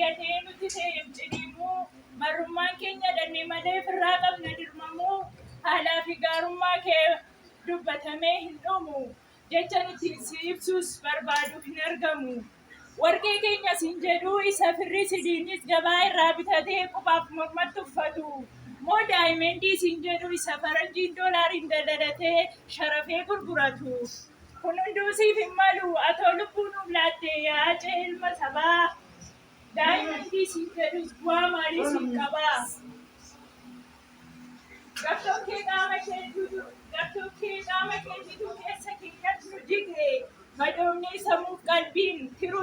baay'atee nuti ta'eef ciniimuu, marrummaan keenya dhanne malee firraa qabna dirmamuu, haalaa fi gaarummaa kee dubbatamee hin dhumu, jechan ittiin si ibsus barbaadu hin argamu. Warqee keenya siin jedhuu isa firri sidiinis gabaa irraa bitatee qubaaf mormatti uffatu. Moo daayimendii siin jedhu isa faranjiin doolaariin daldalatee sharafee gurguratu. Kun hunduu siif hin malu atoo lubbuu nuuf laatte yaa Hacee ilma sabaa. Daayimendii siin jedhus bu'aa maalii siif qabaa? Gartokkee qaama keetiitu gartokkee qaama keetiitu keessa keenyatti nu jige. Madoomnee sammuuf qalbiin tiruu.